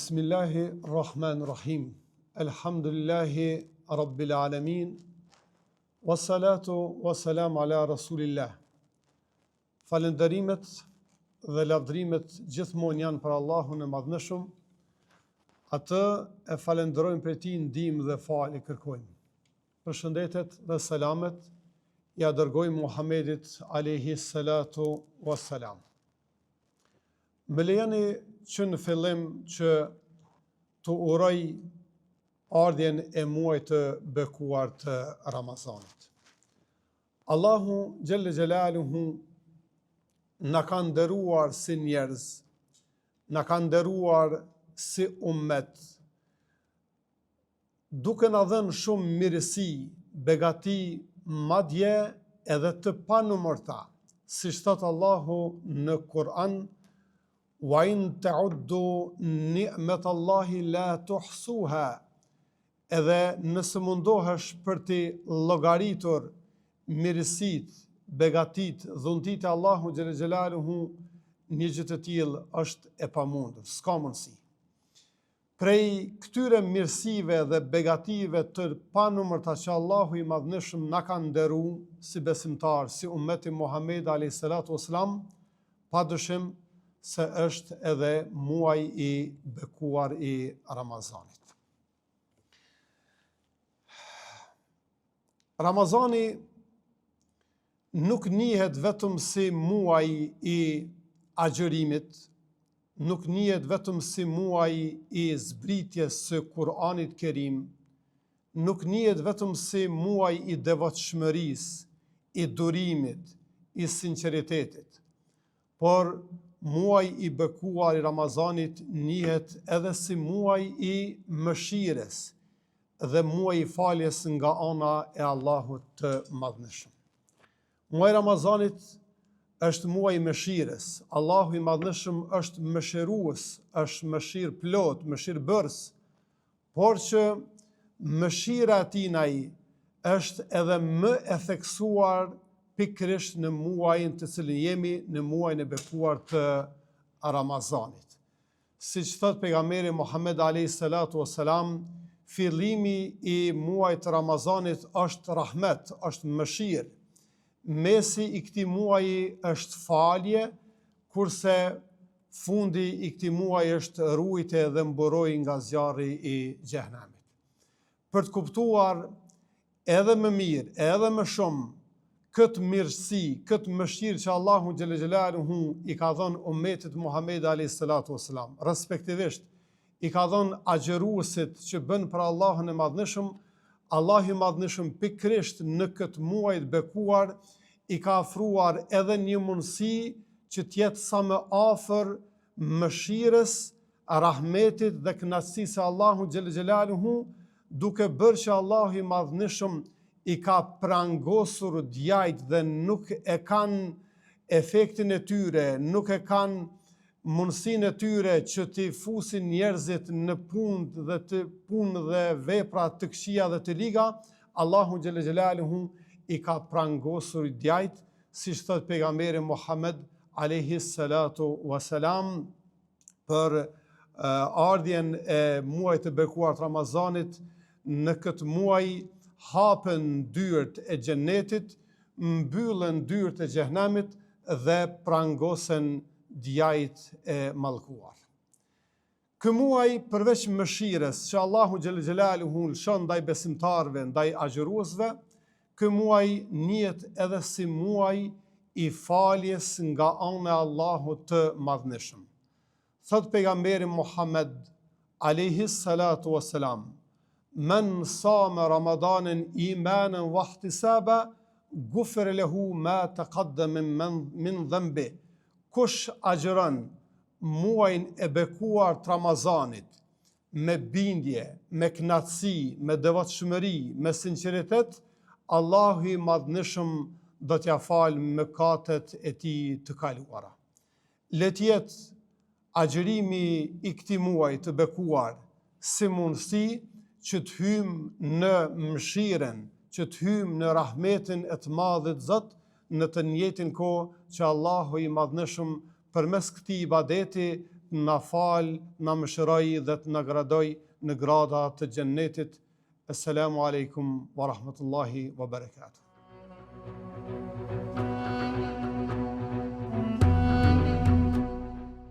Bismillahi Rahman Rahim. Elhamdulillahi Rabbil Alamin. Wassalatu wassalam ala Rasulillah. Falënderimet dhe lavdërimet gjithmonë janë për Allahun e Madhnëshëm. Atë e falënderojmë prej tij ndihmë dhe falje kërkojmë. Përshëndetjet dhe selamet ia dërgojmë Muhammedit alayhi salatu wassalam. Më lejoni që në fillim që të uroj ardhjen e muajit të bekuar të Ramazanit. Allahu xhelle xhelaluhu na ka nderuar si njerëz, na ka nderuar si ummet, duke na dhënë shumë mirësi, begati, madje edhe të panumërta, siç thotë Allahu në Kur'an, Wa in ta'uddu ni'mat Allahi la tuhsuha. Edhe nëse mundohesh për t'i llogaritur mirësitë, begatitë, dhuntitë e Allahut xhelle xhelaluhu, një gjë të tillë është e pamundur, s'ka mundësi. Prej këtyre mirësive dhe begative të panumërta që Allahu i Madhnëshëm na ka nderu si besimtarë, si ummeti Muhammed alayhi salatu wasalam, pa dyshim se është edhe muaji i bekuar i Ramazanit. Ramazani nuk njihet vetëm si muaj i agjërimit, nuk njihet vetëm si muaj i zbritjes së Kur'anit Kerim, nuk njihet vetëm si muaj i devotshmërisë, i durimit, i sinqeritetit, por muaj i bekuar i Ramazanit njihet edhe si muaj i mëshirës dhe muaj i faljes nga ana e Allahut të Madhnëshëm. Muaji i Ramazanit është muaj i mëshirës. Allahu i Madhnëshëm është mëshirues, është mëshirëplotë, mëshirëbërës, Por që mëshira e tinaj është edhe më e theksuar pikërisht në muajin të cilin jemi, në muajin e bekuar të Ramazanit. Siç thotë pejgamberi Muhammed alayhi salatu wasalam, fillimi i muajit të Ramazanit është rahmet, është mëshirë. Mesi i këtij muaji është falje, kurse Fundi i këtij muaji është ruajtje dhe mburojë nga zjarri i xhehenemit. Për të kuptuar edhe më mirë, edhe më shumë këtë mirësi, këtë mëshirë që Allahu xhelle xhelaluhu i ka dhënë umetit Muhammed alayhi salatu wasalam, respektivisht i ka dhënë agjëruesit që bën për Allahun e Madhnëshëm, Allahu i Madhnëshëm pikërisht në këtë muaj të bekuar i ka afruar edhe një mundësi që të jetë sa më afër mëshirës, rahmetit dhe kënaqësisë së Allahut xhelle xhelaluhu, duke bërë që Allahu i Madhnëshëm i ka prangosur djajt dhe nuk e kanë efektin e tyre, nuk e kanë mundësinë e tyre që t'i fusin njerëzit në punë dhe të punë dhe vepra të këqija dhe të liga, Allahu xhelle xhelaluhu i ka prangosur djajt, siç thotë pejgamberi Muhammed alayhi salatu wasalam për ardhjen e muajit të bekuar të Ramazanit, në këtë muaj hapen dyert e xhennetit, mbyllen dyert e xhehenemit dhe prangosen djajt e mallkuar. Ky muaj përveç mëshirës që Allahu xhelle xhelaluhu lëshon ndaj besimtarëve, ndaj agjëruesve, ky muaj njihet edhe si muaj i faljes nga ana e Allahut të Madhnishëm. Thotë pejgamberi Muhammed alejhi salatu wassalam, Men same Ramadanen imanen wahtisaba, gufire lehu ma taqaddame min dhanbi. Kush agjëron muajin e bekuar të Ramazanit me bindje, me kënaqësi, me devotshmëri, me sinqeritet, Allahu i Madhnishëm do t'ia falë mëkatet e tij të kaluara. Le të jetë agjërimi i këtij muaji të bekuar si mundësi që të hyjmë në mëshirën, që të hyjmë në rahmetin e të madhit Zot, në të njëjtin kohë që Allahu i Madhnëshëm përmes këtij ibadeti, të na falë, të na mëshirojë dhe të na gradojë në grada të xhennetit. Esselamu alejkum wa rahmetullahi wa barakatuh.